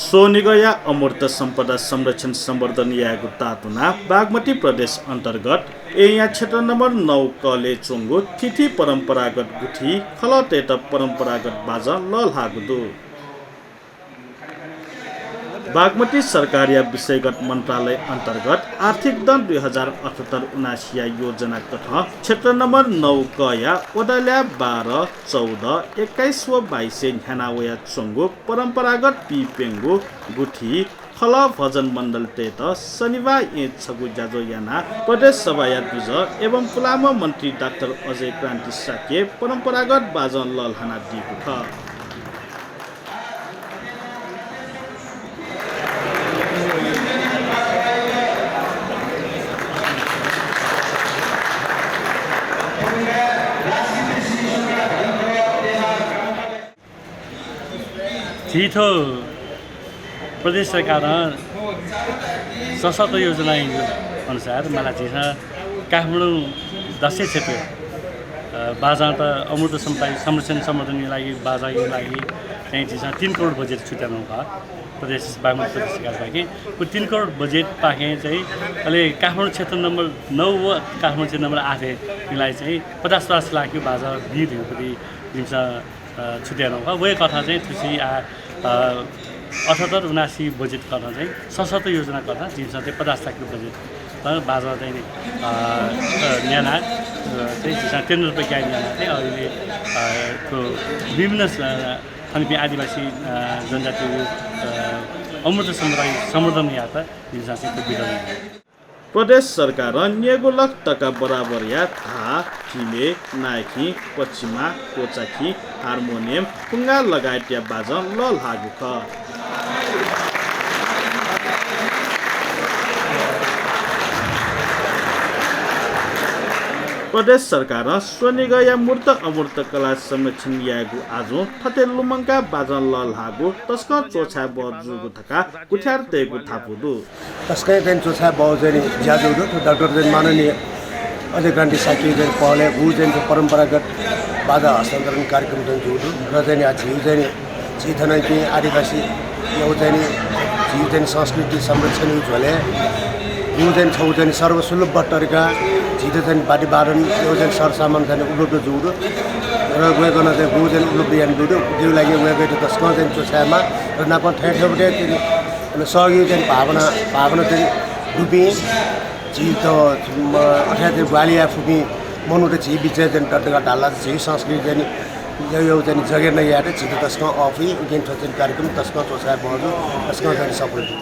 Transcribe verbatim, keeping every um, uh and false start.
स्वनिगःया अमूर्त सम्पदा संरक्षण संवर्धन यायेगु तातुनाः बागमती प्रदेश अन्तर्गत येँया क्षेत्र नम्बर नौ कलय् च्वंगु थीथी परम्परागत गुथि खलःतय्त परम्परागत बाजं लःल्हाःगु दु। बागमती सरकारया विषयगत मन्त्रालय अन्तर्गत आर्थिक दँ दुई हजार अठहत्तर उनासीया योजना कथं क्षेत्र नम्बर नौ कया वडाल्याः बाह्र, चौध, एक्काइस व बाइसय् न्ह्याना वयाच्वंगु परम्परागत पीप्यंगू गुथि खलः भजन मण्डलीतय्त शनिबाः येँ छगू ज्याझ्वः यानाः प्रदेश सभाया दुजः एवं पुलांम्ह मन्त्री डाक्टर अजय क्रान्ति शाक्यं परम्परागत बाजं लःल्हानादीगु खः। झी थ्व प्रदेश सरकारं सशर्त योजना याइगु अनुसार मला झीसं काठमाडौं दसैँ क्षेत्र, अ, बाजंत अमूर्त सम्पदा संरक्षण संवर्धनया लागि बाजंया लागि चाहिँ झीसं तीन करोड बजेट छुट्यानागु खः। प्रदेश, बागमती प्रदेश सरकारपाखें व तीन करोड बजेटपाखें चाहिँ अले काठमाडौं क्षेत्र नम्बर नौ व काठमाडौं क्षेत्र नम्बर आठया लागि चाहिँ पचास पचास लाखया बाजं बी धइगु जिमिसं अ, छुट्यानागु खः। वय् कथं चाहिँ थुसी आ, अ, अठहत्तर उनासी बजेट कथं चाहिँ सशर्त योजना कथं जिमिसं चाहिँ पचास लाखया बजेट, अ, बाजं चाहिँ नि, अ, अ, न्याना, अ, चाहिँ जिमिसं टेन्डर प्रक्रिया न्याना चाहिँ अले, अ, थ्व विभिन्न, अ, थनपिं आदिवासी, अ, जनजातिया, अ, अमूर्त सम्पदा संवर्धन यायेत जिमिसं चाहिँ थ्व वितरण याना। प्रदेश सरकारं न्यय्गू लख तका बराबरया धाः, भिमे, नायखिं, पछिमा, कोचाखिं, हार्मोनियम, पुंगा लगायतया बाजं लःल्हाःगु खः। प्रदेश सरकारं स्वनिगःया मूर्त अमूर्त कला संरक्षण यायेगु आजुं थथे लुमंकाः बाजं लःल्हाःगु तसकं च्वछाये बहःजूगु धकाः गुथियारतय्गु धापू दु। तसकं चाहिँ च्वछाये बहःजू चाहिँ नि ज्या जूगु दु। थ्व डाक्टर चाहिँ माननीय अजय क्रान्ति शाक्यया चाहिँ पहलय् गु चाहिँ थ्व परम्परागत बाजा हस्तान्तरण कार्यक्रम चाहिँ जूगु दु। र चाहिँ नि आ झीगु चाहिँ नि झी थनंपिं आदिवासी यो चाहिँ नि झीगु चाहिँ नि संस्कृति संरक्षणया झ्वलय् गु चाहिँ छगू चाहिँ नि सर्वसुलभ तरिका झीत चाहिँ नि वाद्य वादन यो चाहिँ नि सरसामान चाहिँ नि उपलब्ध जूगु दु। र वय्कलं चाहिँ गु चाहिँ नि उपलब्ध यानादीगु दु। उकिया लागि वय्कःयात तसकं चाहिँ नि च्वछायेमाः। र नापं थथे थथे चाहिँ नि अले सहयोगी चाहिँ भावना, भावना चाहिँ दुपिं झी त, म, अथे चाहिँ ग्वाहालि याये फुपिं मनूत झी बिचय् चाहिँ दत धकाः धाल ला झी संस्कृति चाहिँ नि, यो, यो चाहिँ जगेर्ना यायेत झीत तसकं अःपुइ, उकिं थ्व चाहिँ कार्यक्रम तसकं च्वछाये बहःजू, तसकं चाहिँ सफल जू।